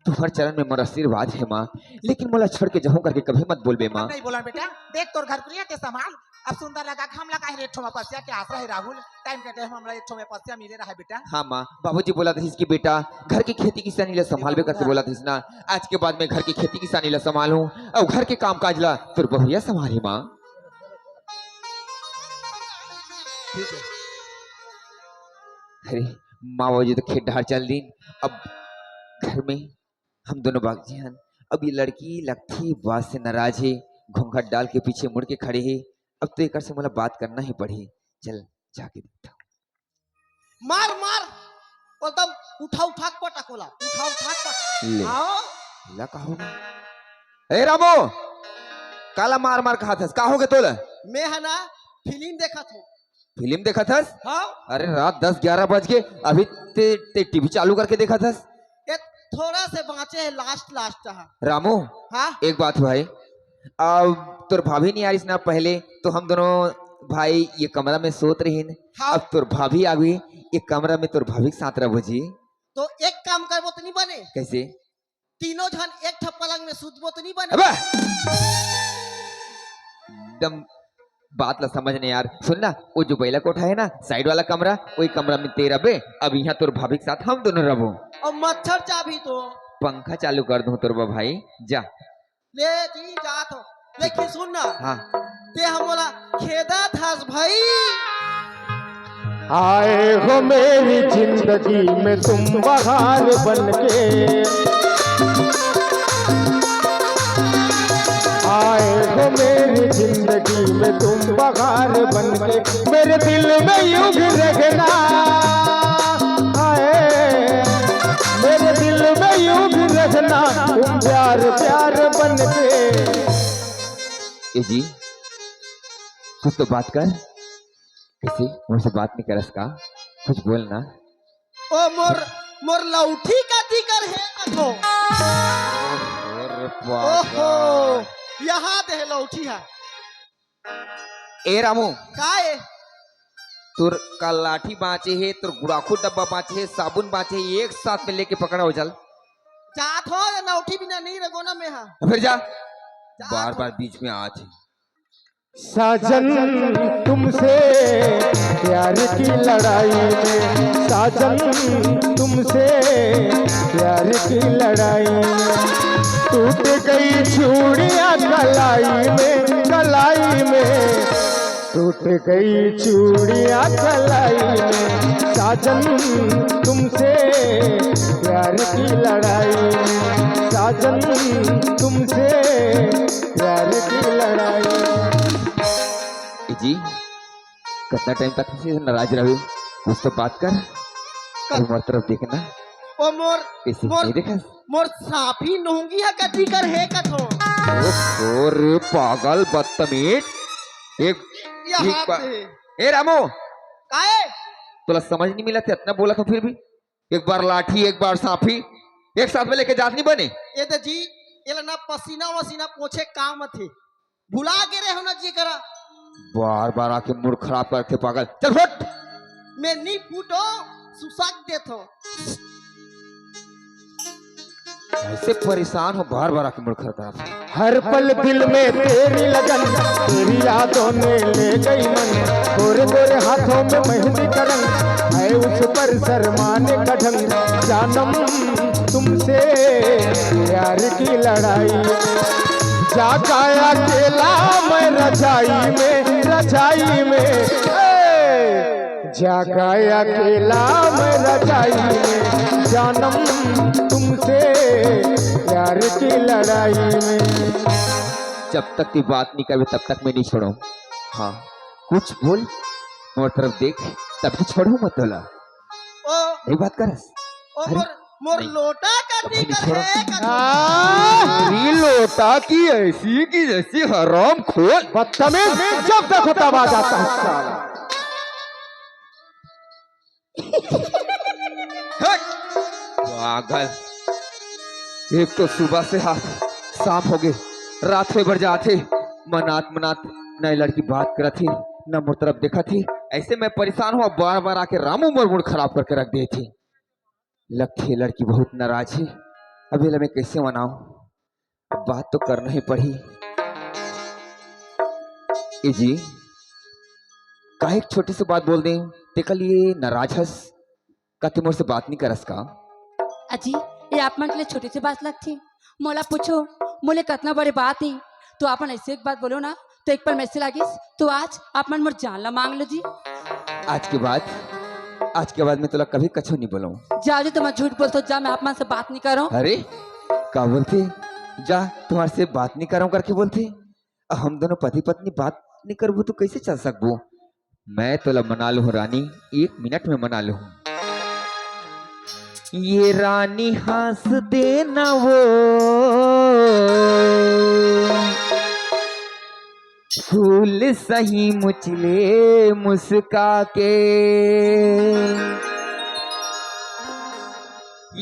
तुम्हर चरण में मोर आशीर्वाद है माँ, लेकिन मोला छोड़ के जाहूँ करके कभी मत बोलबे माँ। नहीं बोला बेटा, देख तोर घर कुरिया ते संभाल। अब सुंदर लगा, हम लगा है एक ठो मपस्या के आसरा है राहुल। टाइम के टाइम हमला एक ठो मपस्या मिले रहा बेटा। हाँ माँ, बाबूजी बोला रहिस कि बेटा घर की खेती किसानी ला संभालबे करके बोला रहिस ना। आज के बाद मैं घर की खेती किसानी ला संभालूं अउ घर के काम काज ला तोर बहुरिया संभालही माँ। ठीक है। अरे, माँ बाबूजी तो खेत डहर चल दीन। अब घर में हम दोनों बाकी हन। अब ये लड़की लगथे बात से नाराज हे, घूंघट डाल के पीछे मुड़ के खड़े हे। अब तो एकर से मोला बात करना ही पड़ही। चल, जाके देखता हूँ। मार, मार, एकदम उठा उठा के पटक ओला, उठा उठा के पटक। ले। आओ। ला का होगे? ए रामू, काला मार मार कहत हस? का होगे तोला? मैं है ना, फिल्म देखत हूँ। फिल्म देखत हस? हाँ। अरे रात दस ग्यारह बज के, अभी ते, ते टीवी चालू करके देखत हस? ए, थोड़ा से बाँचे है, लास्ट लास्ट है। रामू, हाँ? एक बात भाई, अब तोर भाभी नहीं आ रही ना पहले, तो हम दोनों भाई ये कमरा में सोत रहिन। हाँ। अब तोर भाभी आ गई, ये कमरा में तोर भाभी के साथ रहबो जी। तो एक काम करबो तो नहीं बने? कैसे? तीनों झन एक ठा पलंग में सुतबो तो नहीं बने? अबे! एकदम बात ला समझ नहीं यार। सुन ना, वो जो बैला कोठा है ना, साइड वाला कमरा, वही कमरा में ते रहबे। अब यहाँ तोर भाभी के साथ हम दोनों रहबो। और मच्छर चाबही तो। पंखा चालू कर दूं तोर बा भाई, जा। ले जी, जात हो। लेकिन सुन ना, हाँ। ते हमोला खेदत हस भाई। आए हो मेरी जिंदगी में तुम बहार बन के, आए हो मेरी जिंदगी में तुम बहार बन के, मेरे दिल में यूं भी रहना, आए, मेरे दिल में यूं भी रहना, तुम प्यार प्यार बन के। ए जी, कुछ तो बात कर। किसी मुझसे बात नहीं करस का? कुछ बोल ना। ओ मोर, मोर लौठी का दिकर हे कथो। अरे ओहो, बाबा। यहाँ दे लौठी है। ए रामू, का ए? तोर का लाठी बाँचे हे, तोर गुड़ाखू डब्बा बाँचे हे, साबुन बाँचे हे, एक साथ में लेके पकड़ा हो चल। जात हो, ये लौठी बिना नहीं रगो ना मैं हा। फिर जा। जा बार तो। बार बीच में आत हे। साजन तुमसे प्यार की लड़ाई में, साजन तुमसे प्यार की लड़ाई में, टूट गई चूड़ियां कलाई में, कलाई में, टूट गई चूड़ियां कलाई में, साजन तुमसे प्यार की लड़ाई में, साजन तुमसे प्यार की लड़ाई। ए जी, कितना टाइम तक से नाराज रहे? कुछ तो बात कर। कर। मोर तरफ देखना। ओ मोर, कैसे मोर, नहीं देखा? मोर साफी नोहंगी हा कथी कर हे कथो। ओहो रे पागल बदतमीज। एक, या एक हाथ बार, में। ए रामू। काए? तोला समझ नहीं मिला थे, इतना बोला था फिर भी। एक बार लाठी, एक बार साफी, एक साथ में लेके जात नहीं बने। ए दे जी, एला ना पसीना वसीना पोछे काम थे। भुला गे रे हो ना जी करा। बार बार आके मूड खराब करके पागल। चल फुट। मैं नहीं फूटो, सुसाक देथो। ऐसे परेशान हो, बार बार आके मूड खराब। हर पल दिल में तेरी लगन, तेरी यादों ने ले गई मन। गोरे गोरे हाथों में मेहंदी का रंग, है उस पर शर्माने का ढंग। जानम तुमसे प्यार की लड़ाई में, जागा अकेला मैं रजाई में, रजाई में, ए, जागा अकेला मैं रजाई में, जानम तुमसे प्यार की लड़ाई में। जब तक तू बात नहीं करबे, तब तक मैं नहीं छोड़ूं। हाँ, कुछ बोल, मोर तरफ देख, तब तो छोड़ूं मैं तोला। ओ, नहीं बात करस। ओ, अरे, मोर, मोर नहीं। लोटा का तो भाई, नहीं छोड़ो। निकले का आ, तेरी लोटा की ऐसी की जैसी हराम खोल। बदतमीज, जब देखो तब आ जाता है साला। हट! पागल। एक तो सुबह से हाथ शाम हो गए, रात होए बर जात हे, मनात मनात न ए लड़की बात करत हे, न मोर तरफ देखत हे। ऐसे मैं परेशान हूँ, बार बार आके रामू मोर मूड खराब करके रख देत हे। लगथे लड़की बहुत नाराज हे, अब एला मैं कैसे मनाऊं? अब बात तो करना ही पड़ही। ए जी, काहे एक छोटी सी बात बोल दे, तेकर लिए नाराज हस? का ते मोर से बात नहीं करस का? अजी, ये आप मन के लिए छोटी सी बात लगथे। मोला पूछो, मोले कतना बड़े बात हे, तो आप मन ऐसे एक बात बोलो ना, तो एक पल में ऐसे लागिस, तो आज आप मन मोर जान ला मांग लो जी। आज के बाद, आज के बाद मैं तोला कभी कछु नहीं बोलूं। जाओ जी, तुम झूठ बोलथो, जा, मैं आप मन से बात नहीं करूं। अरे, का बोलथे? जा, तुम्हारे से बात नहीं करूं करके बोलथे। अब हम दोनों पति पत्नी बात नहीं करबो तो कैसे चल सकबो? मैं तोला मना लूं रानी, एक मिनट में मना लूं। ये रानी हंस देना वो फूल सही मुचले मुस्का के।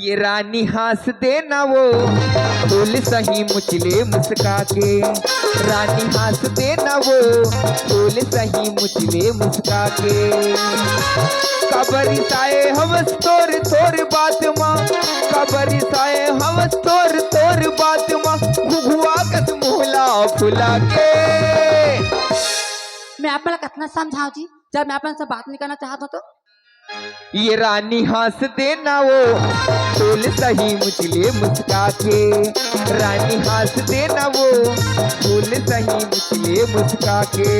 ये रानी हंस देना वो फूल सही मुचले मुस्का के। रानी हंस देना वो फूल सही मुचले मुस्का के। कबरी साए हवस तोर तोर बात मा, कबरी साए हवस तोर तोर बात मा, घुघुआ कस मुहला फुला के। मैं आप मन ला कतना समझाऊं जी, जब मैं आप मन से बात नहीं करना चाहत हूं तो। ये रानी हंस देना वो, बोल सही मुचले मुस्का के। रानी हंस देना वो, बोल सही मुचले मुस्का के।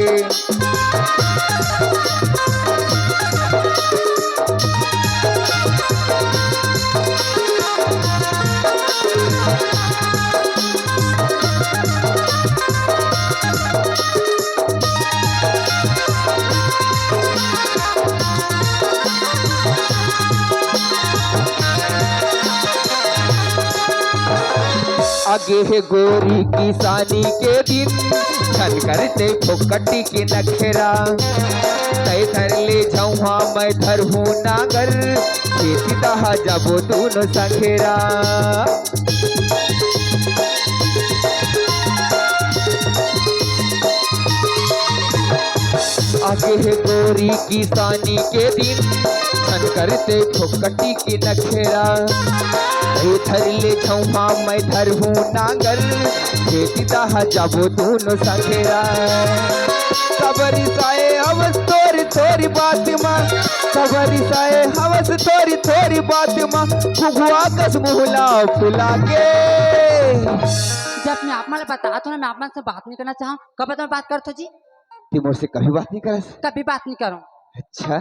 आगे हे गोरी किसानी के दिन, झन करते फोकटी के नखेरा। तै धर ले झौहा, मैं धरहूँ नांगर, खेती तहा जाबो दूनो संघेरा। आगे हे गोरी किसानी के दिन, झन करते फोकटी के नखेरा। ए धर ले झौहा, मैं धरहूँ नांगर, खेती तहा जाबो दूनो संघेरा। सबरी साए हवस तोरी तोरी बात मा, सबरी साए हवस तोरी तोरी बात मा, गुगुआ कस मुहला फुला के। जब मैं आप मन ल बतात हूँ ना, मैं आप मन से बात नहीं करना चाहूँ, कब तुम बात करत हो जी? ते मोर से कभी बात नहीं करस? कभी बात नहीं करूँ। अच्छा,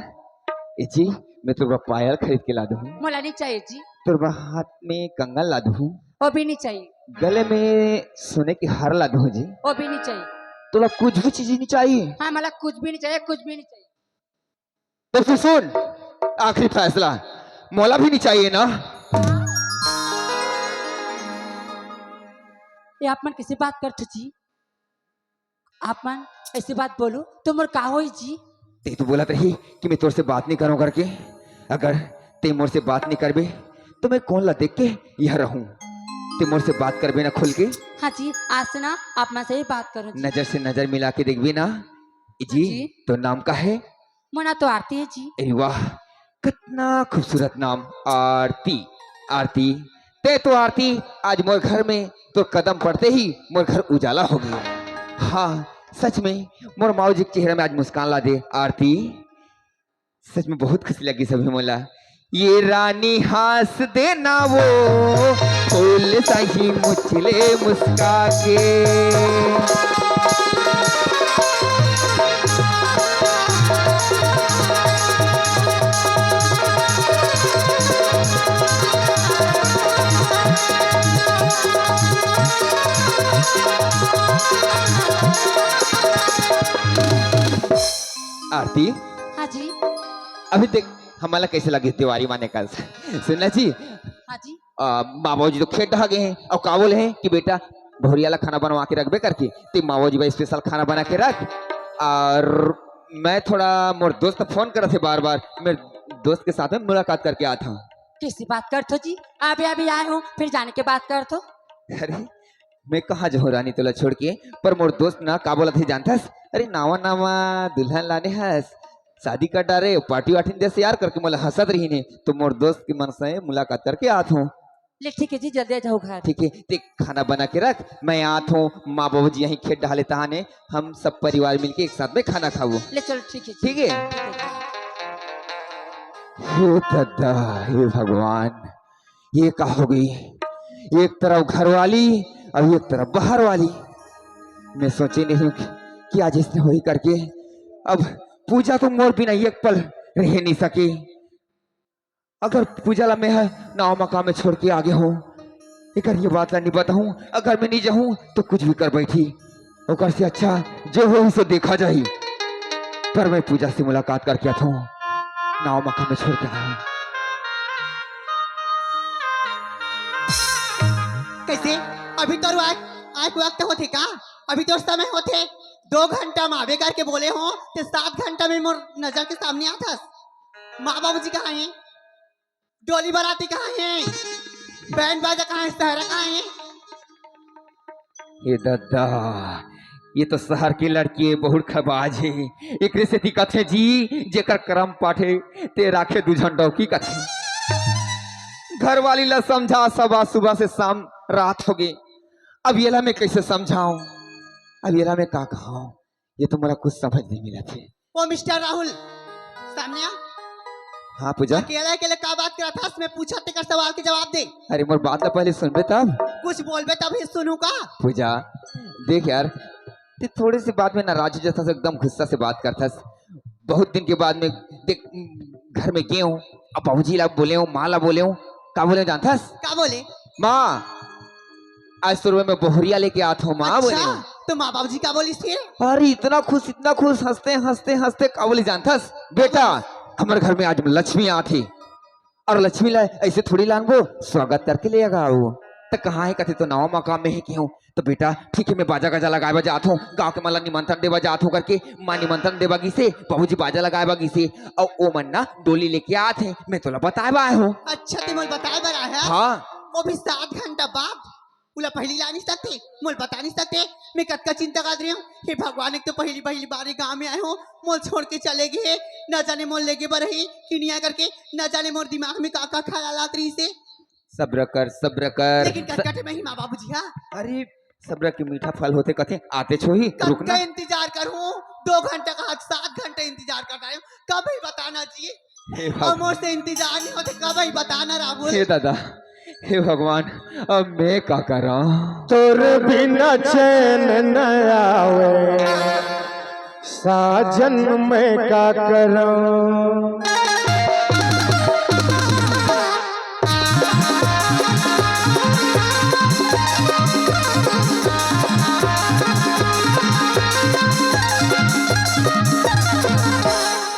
ए जी, मैं तोर बर पायल खरीद के ला दूँ। मोला नहीं चाहिए जी। तोर बर हाथ में कंगन ला दूँ। वो भी नहीं चाहिए। गले में सोने के हार ला दूँ जी। वो भी नहीं चाहिए। तोला कुछ भी चीज नहीं चाहिए? हाँ, मोला कुछ भी नहीं चाहिए, कुछ भी नहीं चाहिए। तो फिर सुन, आखिरी फैसला, मोला भी नहीं चाहिए ना। ये आप मन कैसे बात करत हो जी? आप मन ऐसी बात बोलो तो मोर का होई जी? ते तो बोलत रही कि मैं तोर से बात नहीं करूँ करके। अगर ते मोर से बात नहीं करबे तो मैं कौन ला देख के यहाँ रहूँ? ते मोर से बात करबे ना खुल के? हाँ जी, आज से ना आप मन से ही बात करूँ जी। नजर से नजर मिला के देखबे ना। जी, जी। तोर नाम का है? मोर नाम तो आरती है जी। अरे वाह, कितना खूबसूरत नाम, आरती। आरती, ते तो आरती, आज मोर घर में तोर कदम पड़ते ही मोर घर उजाला हो गया। हाँ, सच में मोर माऊ जी के चेहरा में आज मुस्कान ला दे आरती। सच में बहुत खुशी लगी सभी मोला। ये रानी हंस देना वो, फूल सही मुचले मुस्का के। आरती, हाँ जी। अभी देख, हमला कैसे लगे तिवारी माने का। सुनना जी, हाँ जी। आ, माँ बाबूजी तो खेत डहा गए हैं और का बोले हैं कि बेटा भोरिया ला खाना बनवा के रखबे करके, ते माँ बाबूजी भाई स्पेशल खाना बना के रख। और मैं थोड़ा मोर दोस्त फोन करत हे बार बार, मैं दोस्त के साथ में मुलाकात करके आत हूँ। कैसी बात करत हो जी? अभी अभी आए हो, फिर जाने के बात करत हो। अरे, मैं कहाँ जाहूँ रानी तोला छोड़ के? पर मोर दोस्त ना का बोलत हे जानथस? अरे, नावा नावा दुल्हन लाने हस, शादी कर डारे, पार्टी वार्टी देस यार करके मोला हंसत रही ने, तो मोर दोस्त के मन से मुलाकात करके आत हूँ। ले ठीक है जी, जल्दी आ जाओ घर। ठीक है, ते खाना बना के रख, मैं आत हूँ। माँ बाबू जी यहीं खेत डहा ले तहाने, हम सब परिवार मिलके एक साथ में खाना खाबो। ले चलो, ठीक है जी। ठीक है। ठीक है जी। हे दादा, हे भगवान, ये का हो गई? एक तरफ घर वाली और एक तरफ बाहर वाली। मैं सोचे नहीं हूँ कि, कि आज इसने वही करके अब पूजा तो मोर बिना एक पल रह नहीं सके। अगर पूजा ला मैं ह नाव मकान में छोड़ के आगे हूँ, एकर ये बात ला नहीं बताऊँ, अगर मैं नहीं जाऊँ तो कुछ भी कर बैठी। ओकर से अच्छा जो होही सो देखा जाही। पर मैं पूजा से मुलाकात करके आत हूँ, नाव मकान में छोड़ के आया हूँ। कैसे? अभी तोर आए, आए के वक्त होथे का? अभी तोर समय होथे? दो घंटा में आबे करके बोले हो, ते सात घंटा में मोर नजर के सामने आथस। माँ बाबूजी कहाँ हैं? डोली बराती कहाँ है? बैंड बाजा कहाँ है? सहरा कहाँ है? हे दादा, ये तो शहर की लड़की है, बहुत खबाज है। एकरे सेती कथे जी, जेकर करम पाटे, ते राखे दू झन डौकी कथे। घर वाली ला समझा, सबा सुबह से शाम रात हो गई। अब येला मैं कैसे समझाऊं? अब येला मैं का कहूं? ये तो मोला कुछ समझ नहीं मिलत हे। ओ मिस्टर राहुल, सामने आ। हाँ पूजा। अकेला अकेला का बात करत हस? मैं पूछत तेकर सवाल के जवाब दे। अरे मोर बात ला पहले सुनबे तब। कुछ बोलबे तब ही सुनहूं का? पूजा, देख यार, ते थोड़े से बात में नाराज हो जाथस, एकदम गुस्सा से बात करथस। बहुत दिन के बाद में देख, घर में गेंव, अब बाबूजी ला बोलेंव, माँ ला बोलेंव, का बोलेंव जानथस? का बोले? माँ, आज तोर बर मैं बहुरिया लेके आत हंव माँ, अच्छा, बोलेंव। तो माँ बाबूजी का बोलिस हे? अरे इतना खुश, इतना खुश, हंसते हंसते हंसते का बोलिस जानथस? बेटा, हमर घर में आज लक्ष्मी आत हे, अउ लक्ष्मी ला अइसे थोड़ी लानबो, स्वागत करके लेगबो। त कहाँ हे? कथे तो नवा मकान में हे केहेंव। त बेटा ठीक हे, मैं बाजा गाजा लगाय बर जात हंव, गाँव के मन ला निमंत्रण दे बर जात हंव करके माँ निमंत्रण दे बर गिस हे, बाबूजी बाजा लगाय बर गिस हे, अउ ओ मन ना डोली लेके आत हे, मैं तोला बताय बर आय हंव। अच्छा, ते मोला बताय बर आय हस? हाँ। वो भी सात घंटा बाद। ओला पहिली ला नइ सकते, मोला बता नइ सकते। मैं कतका चिंता करत रहेंव। हे भगवान, एक तो पहिली पहिली बार ये गाँव में आय हंव, मोला छोड़ के चले गे हे, न जाने मोला लेगे बर आही कि नइ आय करके, न जाने मोर दिमाग में का का ख्याल आत रहिस हे। सब्र कर, सब्र कर। लेकिन कतका स- टेम आही माँ बाबूजी हा? अरे सब्र के मीठा फल होथे कथे, आतेच होही, रुक कतका ना। इंतजार करहूं, दो घंटा का हद सात घंटा इंतजार करत रहेंव, कब आही बता ना जी। हे अउ भगवान। मोर से इंतजार नइ होथे, कब आही बता ना राहुल। हे दादा, हे भगवान, अब मैं का करंव? तोर बिना चैन न आवे, साजन मैं का करंव?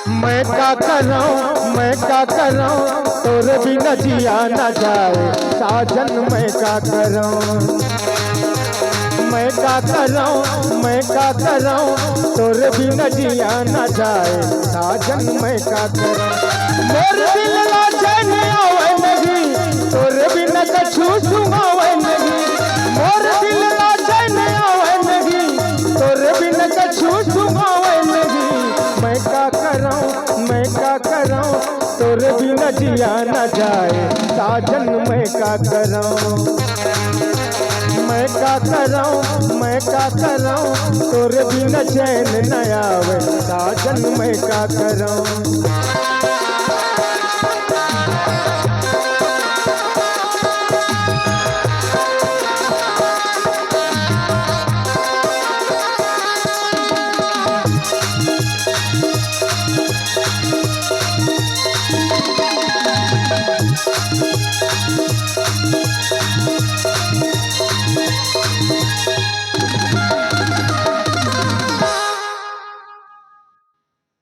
मैं का करंव, मैं का करंव, तोर बिना जिया न जाय, साजन मैं का करंव? मैं का करंव, मैं का करंव, तोर बिना जिया न जाय, साजन मैं का करंव? मोर दिल ला चैन आवे नहीं, तोर बिना कछु सुहावे नहीं, मोर दिल ला चैन आवे नहीं, तोर बिना कछु सुहावे नहीं। मैं का करंव, मैं का करंव, तोर बिना जिया न जाय, साजन मैं का करंव? मैं का करंव, मैं का करंव, तोर बिना चैन न आवे, साजन मैं का करंव?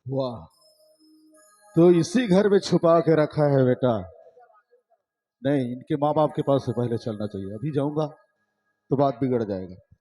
वाह, तो इसी घर में छुपा के रखा है बेटा। नहीं, इनके माँ बाप के पास से पहले चलना चाहिए। अभी जाऊंगा तो बात बिगड़ जाएगा।